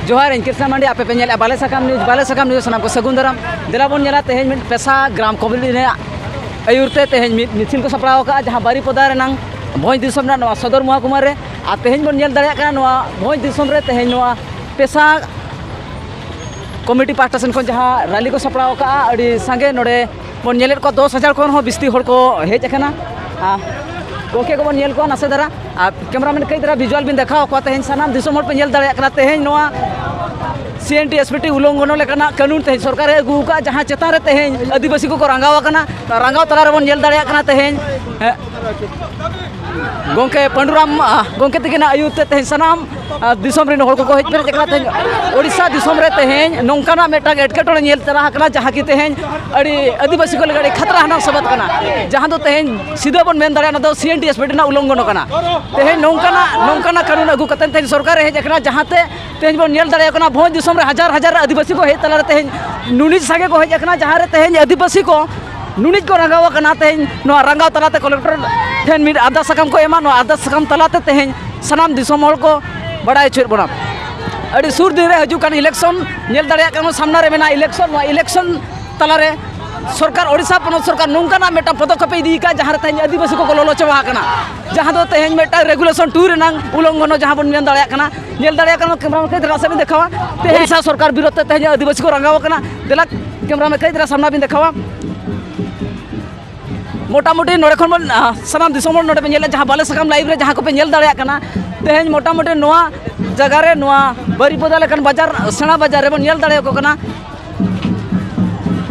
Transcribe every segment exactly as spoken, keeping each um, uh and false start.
ᱡᱚᱦᱟᱨ, ᱤᱧ ᱠᱨᱤᱥᱱᱟ ᱢᱟᱱᱰᱤ, ᱟᱯᱮ ᱯᱮ ᱧᱮᱞᱮᱫᱼᱟ ᱵᱟᱞᱮ ᱥᱟᱠᱟᱢ ᱱᱤᱭᱩᱡᱽ᱾ ᱵᱟᱞᱮ ᱥᱟᱠᱟᱢ ᱱᱤᱭᱩᱡᱽ ᱥᱟᱱᱟᱢ ᱠᱚ ᱥᱟᱹᱜᱩᱱ ᱫᱟᱨᱟᱢ᱾ ᱫᱮᱞᱟ ᱵᱚᱱ ᱧᱮᱞᱟ ᱛᱮᱦᱮᱧ ᱢᱤᱫ ᱯᱮᱥᱟ ᱜᱨᱟᱢ ᱠᱚᱢᱤᱴᱤ ᱨᱮᱱᱟᱜ ᱟᱹᱭᱩᱨ ᱛᱮ ᱛᱮᱦᱮᱧ ᱢᱤᱫ ᱢᱤᱪᱷᱤᱞ ᱠᱚ ᱥᱟᱯᱲᱟᱣ ᱟᱠᱟᱫᱼᱟ, ᱡᱟᱦᱟᱸ ᱵᱟᱨᱤᱯᱚᱫᱟ ᱨᱮᱱᱟᱝ ᱵᱷᱚᱸᱡᱽ ᱫᱤᱥᱚᱢ ᱨᱮᱱᱟᱜ ᱱᱚᱣᱟ ᱥᱚᱫᱚᱨ ᱢᱚᱦᱟᱠᱩᱢᱟ ᱨᱮ᱾ ᱟᱨ ᱛᱮᱦᱮᱧ ᱵᱚᱱ ᱧᱮᱞ ᱫᱟᱲᱮᱭᱟᱜ ᱠᱟᱱᱟ ᱱᱚᱣᱟ ᱵᱷᱚᱸᱡᱽ ᱫᱤᱥᱚᱢ ᱨᱮ ᱛᱮᱦᱮᱧ ᱱᱚᱣᱟ ᱯᱮᱥᱟ ᱠᱚᱢᱤᱴᱤ ᱯᱟᱦᱴᱟ ᱥᱮᱱ ᱠᱷᱚᱱ ᱡᱟᱦᱟᱸ ᱨᱟᱞᱤ ᱠᱚ ᱥᱟᱯᱲᱟᱣ ᱟᱠᱟᱫᱼᱟ, ᱟᱹᱰᱤ ᱥᱟᱸᱜᱮ ᱱᱚᱰᱮ ᱵᱚᱱ ᱧᱮᱞᱮᱫ ᱠᱚᱣᱟ, ᱫᱚᱥ ᱦᱟᱡᱟᱨ ᱠᱷᱚᱱ ᱦᱚᱸ ᱵᱤᱥᱛᱤ ᱦᱚᱲ ᱠᱚ ᱦᱮᱡ ᱟᱠᱟᱱᱟ᱾ ᱟᱨ ᱜᱚᱢᱠᱮ ᱠᱚᱵᱚᱱ ᱧᱮᱞ ᱠᱚᱣᱟ ᱱᱟᱥᱮ ᱫᱷᱟᱨᱟ, ᱟᱨ ᱠᱮᱢᱨᱟᱢᱮᱱ ᱠᱟᱹᱡ ᱫᱷᱟᱨᱟ ᱵᱷᱤᱡᱩᱣᱟᱞ ᱵᱤᱱ ᱫᱮᱠᱷᱟᱣ ᱠᱚᱣᱟ᱾ ᱛᱮᱦᱮᱧ ᱥᱟᱱᱟᱢ ᱫᱤᱥᱚᱢ ᱦᱚᱲ ᱯᱮ ᱧᱮᱞ ᱫᱟᱲᱮᱭᱟᱜ ᱠᱟᱱᱟ, ᱛᱮᱦᱮᱧ ᱱᱚᱣᱟ C N T S P T ᱩᱞᱚᱝᱜᱷᱚᱱᱚ ᱞᱮᱠᱟᱱᱟᱜ ᱠᱟᱹᱱᱩᱱ ᱛᱮᱦᱮᱧ ᱥᱚᱨᱠᱟᱨᱮ ᱟᱹᱜᱩ ᱟᱠᱟᱫᱼᱟ, ᱡᱟᱦᱟᱸ ᱪᱮᱛᱟᱱ ᱨᱮ ᱛᱮᱦᱮᱧ ᱟᱹᱫᱤᱵᱟᱹᱥᱤ ᱠᱚᱠᱚ ᱨᱟᱸᱜᱟᱣ ᱟᱠᱟᱱᱟ᱾ ᱨᱟᱸᱜᱟᱣ ᱛᱟᱞᱟ ᱨᱮᱵᱚᱱ ᱧᱮᱞ ᱫᱟᱲᱮᱭᱟᱜ ᱠᱟᱱᱟ ᱛᱮᱦᱮᱧ, ᱦᱮᱸ, ᱜᱚᱢᱠᱮ ᱯᱟᱹᱰᱩᱨᱟᱢ, ᱟ, ᱜᱚᱢᱠᱮ ᱛᱟᱹᱠᱤᱱᱟᱜ ᱟᱹᱭᱩᱨ ᱛᱮ ᱛᱮᱦᱮᱧ ᱥᱟᱱᱟᱢ, ᱟ, ᱫᱤᱥᱚᱢ ᱨᱮᱱ ᱦᱚᱲ ᱠᱚᱠᱚ ᱦᱮᱡ ᱯᱮᱨᱮᱡ ᱟᱠᱟᱱᱟ᱾ ᱛᱮᱦᱮᱧ ᱳᱰᱤᱥᱟ ᱫᱤᱥᱚᱢ ᱨᱮ ᱛᱮᱦᱮᱧ ᱱᱚᱝᱠᱟᱱᱟᱜ ᱢᱤᱫᱴᱟᱝ ᱮᱴᱠᱮᱴᱚᱬᱮ ᱧᱮᱞ ᱛᱚᱨᱟ ᱟᱠᱟᱱᱟ, ᱡᱟᱦᱟᱸ ᱠᱤ ᱛᱮᱦᱮᱧ ᱟᱹᱰᱤ ᱟᱹᱫᱤᱵᱟᱹᱥᱤ ᱠᱚ ᱞᱟᱹᱜᱤᱫ ᱟᱹᱰᱤ ᱠᱷᱟᱛᱨᱟ ᱦᱟᱱᱟ ᱥᱟᱵᱟᱫ ᱠᱟᱱᱟ, ᱡᱟᱦᱟᱸ ᱫᱚ ᱛᱮᱦᱮᱧ ᱥᱤᱫᱷᱟᱹ ᱵᱚᱱ ᱢᱮᱱ ᱫᱟᱲᱮᱭᱟᱜᱼᱟ, ᱚᱱᱟ ᱫᱚ ᱥᱤ N T S P T ᱨᱮᱱᱟᱜ ᱩᱞᱚᱝᱜᱷᱚᱱ ᱠᱟᱱᱟ᱾ ᱛᱮᱦᱮᱧ ᱱᱚᱝᱠᱟᱱᱟᱜ, ᱱᱚᱝᱠᱟᱱᱟᱜ ᱠᱟᱹᱱᱩᱱ ᱟᱹᱜᱩ ᱠᱟᱛᱮ ᱛᱮᱦᱮᱧ ᱥᱚᱨᱠᱟᱨᱮ ᱦᱮᱡ ᱟᱠᱟᱱᱟ, ᱡᱟᱦᱟᱸᱛᱮ ᱛᱮᱦᱮᱧ ᱵᱚᱱ ᱧᱮᱞ ᱫᱟᱲᱮᱭᱟᱜ ᱠᱟᱱᱟ, ᱵᱷᱚᱸᱡᱽ ᱫᱤᱥᱚᱢ ᱨᱮ ᱦᱟᱡᱟᱨ ᱦᱟᱡᱟᱨ ᱟᱹᱫᱤᱵᱟᱹᱥᱤ ᱠᱚ ᱦᱮᱡ ᱛᱟᱞᱟᱨᱮ ᱛᱮᱦᱮᱧ ᱱᱩᱱᱤᱡ ᱥᱟᱸᱜᱮ ᱠᱚ ᱦᱮᱡ ᱟᱠᱟᱱᱟ, ᱡᱟᱦᱟᱸ ᱨᱮ ᱛᱮᱦᱮᱧ ᱟᱹᱫᱤᱵᱟᱹᱥᱤ ᱠᱚ ᱱᱩᱱᱤᱡ ᱠᱚ ᱨᱟᱸᱜᱟᱣ ᱟᱠᱟᱱᱟ᱾ ᱛᱮᱦᱮᱧ ᱱᱚᱣᱟ ᱨᱟᱸᱜᱟᱣ ᱛᱟᱞᱟᱛᱮ ᱠᱚᱞᱮᱠᱴᱚᱨ ᱴᱷᱮᱱ ᱢᱤᱫ ᱟᱨᱫᱟᱥ ᱥᱟᱠᱟᱢ ᱠᱚ ᱮᱢᱟ᱾ ᱱᱚᱣᱟ ᱟᱨᱫᱟᱥ ᱥᱟᱠᱟᱢ ᱛᱟᱞᱟᱛᱮ ᱛᱮᱦᱮᱧ ᱥᱟᱱᱟᱢ ᱫᱤᱥᱚᱢ ᱦᱚᱲ ᱠᱚ ᱵᱟᱲᱟᱭ ᱦᱚᱪᱚᱭᱮᱫ ᱵᱚᱱᱟ᱾ ᱟᱹᱰᱤ ᱥᱩᱨ ᱫᱤᱱ ᱨᱮ ᱦᱤᱡᱩᱜ ᱠᱟᱱ ᱤᱞᱮᱠᱥᱚᱱ ᱧᱮᱞ ᱫᱟᱲᱮᱭᱟᱜ ᱠᱟᱱᱟ, ᱥᱟᱢᱱᱟ ᱨᱮ ᱢᱮᱱᱟᱜᱼᱟ ᱤᱞᱮᱠᱥᱚᱱ᱾ ᱱᱚᱣᱟ ᱤᱞᱮᱠᱥᱚᱱ ᱛᱟᱞᱟᱨᱮ ᱥᱚᱨᱠᱟᱨ, ᱳᱰᱤᱥᱟ ᱯᱚᱱᱚᱛ ᱥᱚᱨᱠᱟᱨ ᱱᱚᱝᱠᱟᱱᱟᱜ ᱢᱤᱫᱴᱟᱝ ᱯᱚᱫᱚᱠᱷᱮᱯ ᱮ ᱤᱫᱤ ᱟᱠᱟᱫ, ᱡᱟᱦᱟᱸ ᱨᱮ ᱛᱮᱦᱮᱧ ᱟᱹᱫᱤᱵᱟᱹᱥᱤ ᱠᱚᱠᱚ ᱞᱚᱞᱚ ᱪᱟᱵᱟ ᱟᱠᱟᱱᱟ, ᱡᱟᱦᱟᱸ ᱫᱚ ᱛᱮᱦᱮᱧ ᱢᱤᱫᱴᱟᱝ ᱨᱮᱜᱩᱞᱮᱥᱚᱱ ᱴᱩ ᱨᱮᱱᱟᱝ ᱩᱞᱚᱝᱜᱷᱚᱱᱚ ᱡᱟᱦᱟᱸ ᱵᱚᱱ ᱢᱮᱱ ᱫᱟᱲᱮᱭᱟᱜ ᱠᱟᱱᱟ᱾ ᱧᱮᱞ ᱫᱟᱲᱮᱭᱟᱜ ᱠᱟᱱᱟ, ᱠᱮᱢᱨᱟ ᱢᱮᱱ ᱠᱟᱹᱡ ᱫᱷᱟᱨᱟ ᱥᱮᱫ ᱵᱤᱱ ᱫᱮᱠᱷᱟᱣᱟ, ᱛᱮᱦᱮᱧ ᱳᱰᱤᱥᱟ ᱥᱚᱨᱠᱟᱨ ᱵᱤᱨᱳᱫᱷ ᱛᱮ ᱛᱮᱦᱮᱧ ᱟᱹᱫᱤᱵᱟᱹᱥᱤ ᱠᱚ ᱨᱟᱸᱜᱟᱣ ᱟᱠᱟᱱᱟ᱾ ᱫᱮᱞᱟ ᱠᱮᱢᱨᱟ ᱢᱮᱱ ᱠᱟᱹᱡ ᱫᱷᱟᱨᱟ ᱥᱟᱢᱱᱟ ᱵᱤᱱ ᱫᱮᱠᱷᱟᱣᱟ᱾ ᱢᱚᱴᱟᱢᱩᱴᱤ ᱱᱚᱰᱮ ᱠᱷᱚᱱ ᱵᱚᱱ, ᱟ, ᱥᱟᱱᱟᱢ ᱫᱤᱥᱚᱢ ᱦᱚᱲ ᱱᱚᱰᱮ ᱵᱚᱱ ᱧᱮᱞᱟ, ᱡᱟᱦᱟᱸ ᱵᱟᱞᱮ ᱥᱟᱠᱟᱢ ᱞᱟᱭᱤᱵᱷ ᱨᱮ ᱡᱟᱦᱟᱸ ᱠᱚᱯᱮ ᱧᱮᱞ ᱫᱟᱲᱮᱭᱟᱜ ᱠᱟᱱᱟ, ᱛᱮᱦᱮᱧ ᱢᱚᱴᱟᱢᱩᱴᱤ ᱱᱚᱣᱟ ᱡᱟᱭᱜᱟ ᱨᱮ, ᱱᱚᱣᱟ ᱵᱟᱹᱨᱤᱯᱚᱫᱟ ᱞᱮᱠᱟᱱ ᱵᱟᱡᱟᱨ, ᱥᱮᱬᱟ ᱵᱟᱡᱟᱨ ᱨᱮᱵᱚᱱ ᱧᱮᱞ ᱫᱟᱲᱮᱭᱟᱠᱚ ᱠᱟᱱᱟ,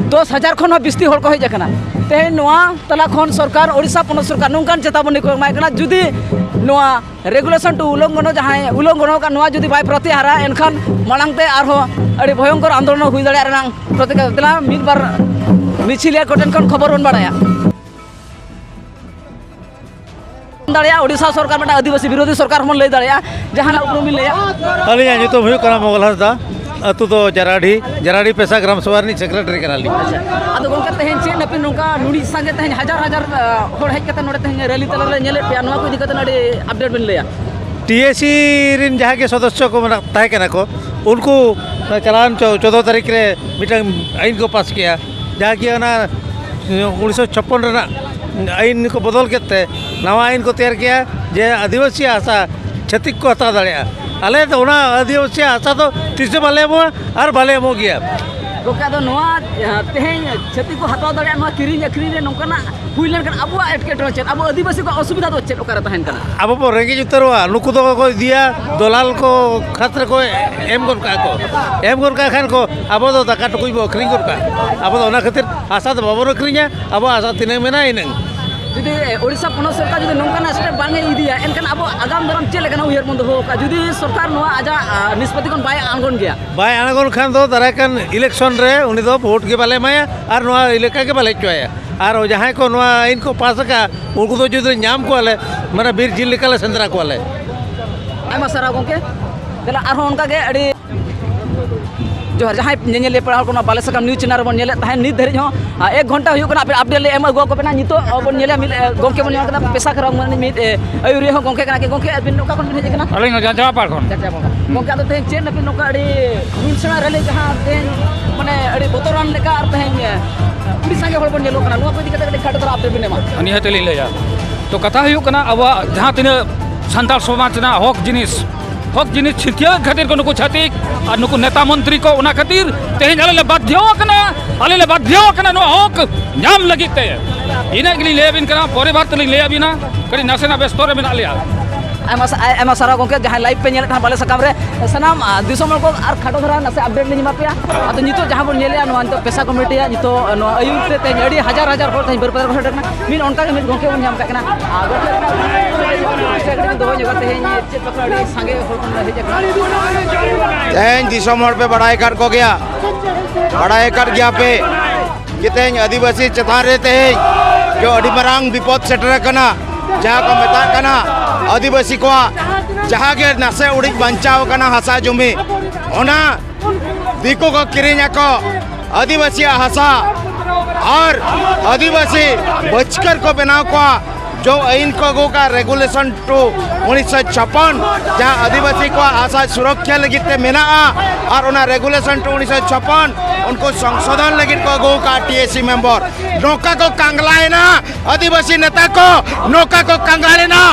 ᱫᱚᱥ ᱦᱟᱡᱟᱨ ᱠᱷᱚᱱ ᱦᱚᱸ ᱵᱤᱥᱛᱤ ᱦᱚᱲ ᱠᱚ ᱦᱮᱡ ᱟᱠᱟᱱᱟ᱾ ᱛᱮᱦᱮᱧ ᱱᱚᱣᱟ ᱛᱟᱞᱟ ᱠᱷᱚᱱ ᱥᱚᱨᱠᱟᱨ, ᱳᱰᱤᱥᱟ ᱯᱚᱱᱚᱛ ᱥᱚᱨᱠᱟᱨ ᱱᱚᱝᱠᱟᱱ ᱪᱮᱛᱟᱣᱱᱤ ᱠᱚ ᱮᱢᱟᱭ ᱠᱟᱱᱟ, ᱡᱩᱫᱤ ᱱᱚᱣᱟ ᱨᱮᱜᱩᱞᱮᱥᱚᱱ ᱴᱩ ᱩᱞᱚᱝᱜᱷᱚᱱᱚ ᱡᱟᱦᱟᱸᱭ ᱩᱞᱚᱝᱜᱷᱚᱱᱚ ᱟᱠᱟᱫ, ᱱᱚᱣᱟ ᱡᱩᱫᱤ ᱵᱟᱭ ᱯᱨᱚᱛᱭᱟᱦᱟᱨᱟ, ᱮᱱᱠᱷᱟᱱ ᱢᱟᱲᱟᱝ ᱛᱮ ᱟᱨᱦᱚᱸ ᱟᱹᱰᱤ ᱵᱷᱚᱭᱚᱝᱠᱚᱨ ᱟᱱᱫᱳᱞᱚᱱ ᱦᱩᱭ ᱫᱟᱲᱮᱭᱟᱜ ᱨᱮᱱᱟᱜ ᱯᱨᱚᱛᱤᱠᱟ᱾ ᱫᱮᱞᱟ ᱢᱤᱫ ᱵᱟᱨ ᱢᱤᱪᱷᱤᱞᱤᱭᱟᱹ ᱠᱚᱴᱷᱮᱱ ᱠᱷᱚᱱ ᱠᱷᱚᱵᱚᱨ ᱵᱚᱱ ᱵᱟᱲᱟᱭᱟ᱾ ᱫᱟᱲᱮᱭᱟᱜᱼᱟ, ᱳᱰᱤᱥᱟ ᱥᱚᱨᱠᱟᱨ ᱢᱤᱫᱴᱟᱝ ᱟᱹᱫᱤᱵᱟᱹᱥᱤ ᱵᱤᱨᱳᱫᱷᱤ ᱥᱚᱨᱠᱟᱨ ᱦᱚᱸᱵᱚᱱ ᱞᱟᱹᱭ ᱫᱟᱲᱮᱭᱟᱜᱼᱟ᱾ ᱡᱟᱦᱟᱱᱟᱜ ᱩᱯᱨᱩᱢ ᱵᱤᱱ ᱞᱟᱹᱭᱟ? ᱟᱹᱞᱤᱧᱟᱜ ᱧᱩᱛᱩᱢ ᱦᱩᱭᱩᱜ ᱠᱟᱱᱟ ᱢᱚᱝᱜᱚᱞ ᱦᱟᱸᱥᱫᱟ᱾ ᱟᱹᱛᱩ ᱫᱚ ᱡᱟᱨᱟᱰᱤ, ᱡᱟᱨᱟᱰᱤ ᱯᱮᱥᱟ ᱜᱨᱟᱢ ᱥᱚᱵᱷᱟ ᱨᱤᱱᱤᱡ ᱥᱮᱠᱨᱮᱴᱟᱨᱤ ᱠᱟᱱᱟᱞᱤᱧ᱾ ᱟᱫᱚ ᱜᱚᱢᱠᱮ, ᱛᱮᱦᱮᱧ ᱪᱮᱫ ᱟᱯᱮ ᱱᱚᱝᱠᱟ ᱱᱩᱱᱤᱡ ᱥᱟᱸᱜᱮ ᱛᱮᱦᱮᱧ ᱦᱟᱡᱟᱨ ᱦᱟᱡᱟᱨ, ᱟ, ᱦᱚᱲ ᱦᱮᱡ ᱠᱟᱛᱮ ᱱᱚᱰᱮ ᱛᱮᱦᱮᱧ ᱨᱮᱞᱤ ᱛᱟᱞᱟ ᱨᱮ ᱧᱮᱞᱮᱫ ᱯᱮᱭᱟ, ᱱᱚᱣᱟ ᱠᱚ ᱤᱫᱤ ᱠᱟᱛᱮ ᱟᱹᱰᱤ ᱟᱯᱰᱮᱴ ᱵᱤᱱ ᱞᱟᱹᱭᱟ? ᱴᱤ ᱮ ᱥᱤ ᱨᱮᱱ ᱡᱟᱦᱟᱸ ᱜᱮ ᱥᱚᱫᱚᱥᱥᱚ ᱠᱚ ᱢᱮᱱᱟᱜ, ᱛᱟᱦᱮᱸ ᱠᱟᱱᱟ ᱠᱚ, ᱩᱱᱠᱩ ᱪᱟᱞᱟᱣᱮᱱ ᱪᱚ-, ᱪᱳᱫᱽᱫᱚ ᱛᱟᱹᱨᱤᱠᱷ ᱨᱮ ᱢᱤᱫᱴᱟᱝ ᱟᱹᱭᱤᱱ ᱠᱚ ᱯᱟᱥ ᱠᱮᱜᱼᱟ, ᱡᱟᱦᱟᱸ ᱠᱤ ᱚᱱᱟ ᱩᱱᱤᱥᱥᱚ ᱪᱷᱚᱯᱯᱚᱱ ᱨᱮᱱᱟᱜ ᱟᱹᱭᱤᱱ ᱠᱚ ᱵᱚᱫᱚᱞ ᱠᱮᱫ ᱛᱮ ᱱᱟᱣᱟ ᱟᱹᱭᱤᱱ ᱠᱚ ᱛᱮᱭᱟᱨ ᱠᱮᱜᱼᱟ ᱡᱮ ᱟᱹᱫᱤᱵᱟᱹᱥᱤ ᱦᱟᱥᱟ ᱪᱷᱟᱹᱛᱤᱠ ᱠᱚ ᱦᱟᱛᱟᱣ ᱫᱟᱲᱮᱭᱟᱜᱼᱟ᱾ ᱟᱞᱮ ᱫᱚ ᱚᱱᱟ ᱟᱹᱫᱤᱵᱟᱹᱥᱤ ᱦᱟᱥᱟ ᱫᱚ ᱛᱤᱥ ᱦᱚᱸ ᱵᱟᱞᱮ ᱮᱢᱚᱜᱼᱟ ᱟᱨ ᱵᱟᱞᱮ ᱮᱢᱚᱜ ᱜᱮᱭᱟ᱾ ᱜᱚᱢᱠᱮ, ᱟᱫᱚ ᱱᱚᱣᱟ ᱟᱸ, ᱛᱮᱦᱮᱧ ᱪᱷᱟᱹᱛᱤᱠ ᱠᱚ ᱦᱟᱛᱟᱣ ᱫᱟᱲᱮᱭᱟᱜᱼᱟ, ᱱᱚᱣᱟ ᱠᱤᱨᱤᱧ ᱟᱹᱠᱷᱨᱤᱧ ᱨᱮ ᱱᱚᱝᱠᱟᱱᱟᱜ ᱦᱩᱭ ᱞᱮᱱᱠᱷᱟᱱ ᱟᱵᱚᱣᱟᱜ ᱮᱴᱠᱮᱴᱚᱬᱮ ᱪᱮᱫ? ᱟᱵᱚ ᱟᱹᱫᱤᱵᱟᱹᱥᱤ ᱠᱚᱣᱟᱜ ᱚᱥᱩᱵᱤᱫᱷᱟ ᱫᱚ ᱪᱮᱫ ᱚᱠᱟᱨᱮ ᱛᱟᱦᱮᱱ ᱠᱟᱱᱟ? ᱟᱵᱚ ᱵᱚ ᱨᱮᱸᱜᱮᱡ ᱩᱛᱟᱹᱨᱚᱜᱼᱟ᱾ ᱱᱩᱠᱩ ᱫᱚ ᱠᱚ ᱤᱫᱤᱭᱟ, ᱫᱚᱞᱟᱞ ᱠᱚ ᱠᱷᱟᱛ ᱨᱮᱠᱚ ᱮᱢ ᱜᱚᱫ ᱠᱟᱜᱼᱟ ᱠᱚ᱾ ᱮᱢ ᱜᱚᱫ ᱠᱟᱜ ᱠᱷᱟᱱ ᱠᱚ, ᱟᱵᱚ ᱫᱚ ᱫᱟᱠᱟ ᱴᱩᱠᱩᱡ ᱵᱚ ᱟᱹᱠᱷᱨᱤᱧ ᱜᱚᱫ ᱠᱟᱜᱼᱟ᱾ ᱟᱵᱚ ᱫᱚ ᱚᱱᱟ ᱠᱷᱟᱹᱛᱤᱨ ᱦᱟᱥᱟ ᱫᱚ ᱵᱟᱵᱚᱱ ᱟᱹᱠᱷᱨᱤᱧᱟ᱾ ᱟᱵᱚᱣᱟᱜ ᱦᱟᱥᱟ ᱛᱤᱱᱟᱹᱝ ᱢᱮᱱᱟᱜᱼᱟ, ᱤᱱᱟᱹᱝ᱾ ᱡᱩᱫᱤ ᱳᱰᱤᱥᱟ ᱯᱚᱱᱚᱛ ᱥᱚᱨᱠᱟᱨ ᱡᱩᱫᱤ ᱱᱚᱝᱠᱟᱱᱟᱜ ᱥᱴᱮᱯ ᱵᱟᱝ ᱮ ᱤᱫᱤᱭᱟ, ᱮᱱᱠᱷᱟᱱ ᱟᱵᱚ ᱟᱜᱟᱢ ᱫᱟᱨᱟᱢ ᱪᱮᱫ ᱞᱮᱠᱟᱱᱟᱜ ᱩᱭᱦᱟᱹᱨ ᱵᱚᱱ ᱫᱚᱦᱚ ᱟᱠᱟᱫᱼᱟ? ᱡᱩᱫᱤ ᱥᱚᱨᱠᱟᱨ ᱱᱚᱣᱟ ᱟᱡᱟᱜ ᱟᱸ, ᱱᱤᱥᱯᱚᱛᱤ ᱠᱷᱚᱱ ᱵᱟᱭ ᱟᱬᱜᱚᱱ ᱜᱮᱭᱟ? ᱵᱟᱭ ᱟᱬᱜᱚᱱ ᱠᱷᱟᱱ ᱫᱚ ᱫᱟᱨᱟᱭ ᱠᱟᱱ ᱤᱞᱮᱠᱥᱚᱱ ᱨᱮ ᱩᱱᱤ ᱫᱚ ᱵᱷᱳᱴ ᱜᱮ ᱵᱟᱞᱮ ᱮᱢᱟᱭᱟ ᱟᱨ ᱱᱚᱣᱟ ᱮᱞᱟᱠᱟ ᱜᱮ ᱵᱟᱞᱮ ᱦᱮᱡ ᱦᱚᱪᱚᱣᱟᱭᱟ᱾ ᱟᱨ ᱡᱟᱦᱟᱸᱭ ᱠᱚ ᱱᱚᱣᱟ ᱟᱹᱭᱤᱱ ᱠᱚ ᱯᱟᱥ ᱟᱠᱟᱫ, ᱩᱱᱠᱩ ᱫᱚ ᱡᱩᱫᱤ ᱧᱟᱢ ᱠᱚᱣᱟᱞᱮ, ᱢᱟᱱᱮ ᱵᱤᱨ ᱡᱤᱞ ᱞᱮᱠᱟᱞᱮ ᱥᱮᱸᱫᱽᱨᱟ ᱠᱚᱣᱟᱞᱮ᱾ ᱟᱭᱢᱟ ᱥᱟᱨᱦᱟᱣ ᱜᱚᱢᱠᱮ᱾ ᱛᱟᱦᱞᱮ ᱟᱨᱦᱚᱸ ᱚᱱᱠᱟᱜᱮ ᱟᱹᱰᱤ ᱡᱚᱦᱟᱨ, ᱡᱟᱦᱟᱸᱭ ᱧᱮᱧᱮᱞᱤᱭᱟᱹ ᱯᱮᱲᱟ ᱦᱚᱲ ᱠᱚ ᱱᱚᱣᱟ ᱵᱟᱞᱮ ᱥᱟᱠᱟᱢ ᱱᱤᱭᱩᱡᱽ ᱪᱮᱱᱮᱞ ᱨᱮᱵᱚᱱ ᱧᱮᱞᱮᱫ ᱛᱟᱦᱮᱸᱫ, ᱱᱤᱛ ᱫᱷᱟᱹᱨᱤᱡ ᱦᱚᱸ ᱟᱨ ᱮᱠ ᱜᱷᱚᱱᱴᱟ ᱦᱩᱭᱩᱜ ᱠᱟᱱᱟ, ᱟᱯᱮ ᱟᱯᱰᱮᱴ ᱞᱮ ᱮᱢ ᱟᱹᱜᱩ ᱟᱠᱚ ᱠᱟᱱᱟ᱾ ᱱᱤᱛᱚᱜ ᱵᱚᱱ ᱧᱮᱞᱟ ᱢᱤᱫ, ᱮ, ᱜᱚᱢᱠᱮ ᱵᱚᱱ ᱧᱟᱢ ᱠᱟᱫᱟ, ᱯᱮᱥᱟ ᱠᱷᱟᱨᱟᱣ ᱢᱟᱱᱮ ᱢᱤᱫ, ᱮ, ᱟᱹᱭᱩᱨᱤᱭᱟᱹ ᱦᱚᱸ ᱜᱚᱢᱠᱮ ᱠᱟᱱᱟ᱾ ᱜᱚᱢᱠᱮ, ᱟᱹᱵᱤᱱ ᱚᱠᱟ ᱠᱷᱚᱱ ᱵᱤᱱ ᱦᱮᱡ ᱟᱠᱟᱱᱟ? ᱟᱹᱞᱤᱧ ᱫᱚ ᱡᱟᱸᱡᱟᱣᱯᱟᱲ ᱠᱷᱚᱱ᱾ ᱜᱚᱢᱠᱮ, ᱟᱫᱚ ᱛᱮᱦᱮᱧ ᱪᱮᱫ ᱞᱟᱹᱜᱤᱫ ᱱᱚᱝᱠᱟ ᱟᱹᱰᱤ ᱦᱩᱞ ᱥᱮᱬᱟ ᱨᱮᱞᱤ ᱡᱟᱦᱟᱸ ᱛᱮᱦᱮᱧ ᱢᱟᱱᱮ ᱟᱹᱰᱤ ᱵᱚᱛᱚᱨᱟᱱ ᱞᱮᱠᱟ ᱟᱨ ᱛᱮᱦᱮᱧ, ᱮ, ᱟᱹᱰᱤ ᱥᱟᱸᱜᱮ ᱦᱚᱲ ᱵᱚᱱ ᱧᱮᱞᱚᱜ ᱠᱟᱱᱟ, ᱱᱚᱣᱟ ᱠᱚ ᱤᱫᱤ ᱠᱟᱛᱮ ᱠᱟᱹᱴᱤᱡ ᱠᱷᱟᱴᱚ ᱫᱷᱟᱨᱟ ᱟᱯᱰᱮᱴ ᱵᱤᱱ ᱮᱢᱟ? ᱱᱤᱦᱟᱹᱛ ᱞᱤᱧ ᱞᱟᱹᱭᱟ᱾ ᱛᱚ, ᱠᱟᱛᱷᱟ ᱦᱩᱭᱩᱜ ᱠᱟᱱᱟ, ᱟᱵᱚᱣᱟᱜ ᱡᱟᱦᱟᱸ ᱛᱤᱱᱟᱹᱜ ᱥᱟᱱᱛᱟᱲ ᱥᱚᱢᱟᱡᱽ ᱨᱮᱱᱟᱜ ᱦᱚᱠ ᱡᱤᱱᱤᱥ, ᱦᱚᱠ ᱡᱤᱱᱤᱥ ᱪᱷᱤᱛᱭᱟᱹ ᱠᱷᱟᱹᱛᱤᱨ ᱠᱚ ᱱᱩᱠᱩ ᱪᱷᱟᱹᱛᱤᱠ ᱟᱨ ᱱᱩᱠᱩ ᱱᱮᱛᱟ ᱢᱚᱱᱛᱨᱤ ᱠᱚ, ᱚᱱᱟ ᱠᱷᱟᱹᱛᱤᱨ ᱛᱮᱦᱮᱧ ᱟᱞᱮ ᱞᱮ ᱵᱟᱫᱽᱫᱷᱚ ᱟᱠᱟᱱᱟ, ᱟᱞᱮ ᱞᱮ ᱵᱟᱫᱽᱫᱷᱚ ᱟᱠᱟᱱᱟ ᱱᱚᱣᱟ ᱦᱚᱠ ᱧᱟᱢ ᱞᱟᱹᱜᱤᱫ ᱛᱮ᱾ ᱤᱱᱟᱹᱜ ᱜᱮᱞᱤᱧ ᱞᱟᱹᱭ ᱟᱹᱵᱤᱱ ᱠᱟᱱᱟ, ᱯᱚᱨᱮ ᱵᱟᱨ ᱛᱮᱞᱤᱧ ᱞᱟᱹᱭ ᱟᱹᱵᱤᱱᱟ, ᱠᱟᱹᱴᱤᱡ ᱱᱟᱥᱮᱱᱟᱜ ᱵᱮᱥᱛᱚ ᱨᱮ ᱢᱮᱱᱟᱜ ᱞᱮᱭᱟ᱾ ᱟᱭᱢᱟ ᱥᱟ-, ᱟᱭ-, ᱟᱭᱢᱟ ᱥᱟᱨᱦᱟᱣ ᱜᱚᱢᱠᱮ, ᱡᱟᱦᱟᱸᱭ ᱞᱟᱭᱤᱵᱷ ᱯᱮ ᱧᱮᱞᱮᱫ ᱛᱟᱦᱮᱱ ᱵᱟᱞᱮ ᱥᱟᱠᱟᱢ ᱨᱮ, ᱥᱟᱱᱟᱢ, ᱟ, ᱫᱤᱥᱚᱢ ᱦᱚᱲ ᱠᱚ ᱟᱨ ᱠᱷᱟᱴᱚ ᱫᱷᱟᱨᱟ ᱱᱟᱥᱮ ᱟᱯᱰᱮᱴ ᱞᱤᱧ ᱮᱢᱟ ᱯᱮᱭᱟ᱾ ᱟᱫᱚ ᱱᱤᱛᱚᱜ ᱡᱟᱦᱟᱸ ᱵᱚᱱ ᱧᱮᱞᱮᱜᱼᱟ, ᱱᱚᱣᱟ ᱱᱤᱛᱚᱜ ᱯᱮᱥᱟ ᱠᱚᱢᱤᱴᱤᱭᱟᱜ ᱱᱤᱛᱚᱜ ᱱᱚᱣᱟ ᱟᱹᱭᱩᱨ ᱛᱮ ᱛᱮᱦᱮᱧ ᱟᱹᱰᱤ ᱦᱟᱡᱟᱨ ᱦᱟᱡᱟᱨ ᱦᱚᱲ ᱛᱮᱦᱮᱧ ᱵᱟᱹᱨᱯᱟᱫᱟ ᱨᱮᱠᱚ ᱥᱮᱴᱮᱨ ᱠᱟᱱᱟ᱾ ᱢᱤᱫ ᱚᱱᱠᱟ ᱜᱮ ᱢᱤᱫ ᱜᱚᱢᱠᱮ ᱵᱚᱱ ᱧᱟᱢ ᱠᱟᱜ ᱠᱟᱱᱟ᱾ ᱟᱨ ᱜᱚᱢᱠᱮ, ᱫᱚᱦᱚ ᱧᱚᱜᱟ ᱛᱮᱦᱮᱧ ᱪᱮᱫ ᱵᱟᱠᱷᱨᱟ ᱟᱹᱰᱤ ᱥᱟᱸᱜᱮ ᱦᱚᱲ ᱠᱚ ᱦᱮᱡ ᱟᱠᱟᱱᱟ? ᱛᱮᱦᱮᱧ ᱫᱤᱥᱚᱢ ᱦᱚᱲ ᱯᱮ ᱵᱟᱲᱟᱭ ᱟᱠᱟᱫ ᱠᱚᱜᱮᱭᱟ, ᱵᱟᱲᱟᱭ ᱟᱠᱟᱫ ᱜᱮᱭᱟ ᱯᱮ ᱡᱮ ᱛᱮᱦᱮᱧ ᱟᱹᱫᱤᱵᱟᱹᱥᱤ ᱪᱮᱛᱟᱱ ᱨᱮ ᱛᱮᱦᱮᱧ ᱡᱚ ᱟᱹᱰᱤ ᱢᱟᱨᱟᱝ ᱵᱤᱯᱚᱫ ᱥᱮᱴᱮᱨ ᱟᱠᱟᱱᱟ᱾ ᱡᱟᱦᱟᱸ ᱠᱚ ᱢᱮᱛᱟᱜ ᱠᱟᱱᱟ ᱟᱹᱫᱤᱵᱟᱹᱥᱤ ᱠᱚᱣᱟᱜ ᱡᱟᱦᱟᱸ ᱜᱮ ᱱᱟᱥᱮ ᱩᱰᱤᱡ ᱵᱟᱧᱪᱟᱣ ᱟᱠᱟᱱᱟ ᱦᱟᱥᱟ ᱡᱩᱢᱤ, ᱚᱱᱟ ᱫᱤᱠᱩ ᱠᱚ ᱠᱤᱨᱤᱧ ᱟᱠᱚ ᱟᱹᱫᱤᱵᱟᱹᱥᱤᱭᱟᱜ ᱦᱟᱥᱟ ᱟᱨ ᱟᱹᱫᱤᱵᱟᱹᱥᱤ ᱵᱟᱹᱪᱠᱟᱹᱨ ᱠᱚ ᱵᱮᱱᱟᱣ ᱠᱚᱣᱟ᱾ ᱡᱚ ᱟᱹᱭᱤᱱ ᱠᱚ ᱟᱹᱜᱩ ᱠᱟᱜ, ᱨᱮᱜᱩᱞᱮᱥᱚᱱ ᱴᱩ ᱩᱱᱤᱥᱥᱚ ᱪᱷᱟᱯᱟᱱ, ᱡᱟᱦᱟᱸ ᱟᱹᱫᱤᱵᱟᱹᱥᱤ ᱠᱚᱣᱟᱜ ᱟᱥᱟ ᱥᱩᱨᱚᱠᱷᱟ ᱞᱟᱹᱜᱤᱫ ᱛᱮ ᱢᱮᱱᱟᱜᱼᱟ, ᱟᱨ ᱚᱱᱟ ᱨᱮᱜᱩᱞᱮᱥᱚᱱ ᱴᱩ ᱩᱱᱤᱥᱥᱚ ᱪᱷᱟᱯᱟᱱ ᱩᱱᱠᱩ ᱥᱚᱝᱥᱳᱫᱷᱚᱱ ᱞᱟᱹᱜᱤᱫ ᱠᱚ ᱟᱹᱜᱩ ᱠᱟᱜ ᱴᱤ ᱮ ᱥᱤ ᱢᱮᱢᱵᱟᱨ᱾ ᱱᱚᱝᱠᱟ ᱠᱚ ᱠᱟᱝᱜᱽᱞᱟᱭᱮᱱᱟ ᱟᱹᱫᱤᱵᱟᱹᱥᱤ ᱱᱮᱛᱟ ᱠᱚ, ᱱᱚᱝᱠᱟ ᱠᱚ ᱠᱟᱝᱜᱽᱞᱟ ᱞᱮᱱᱟ᱾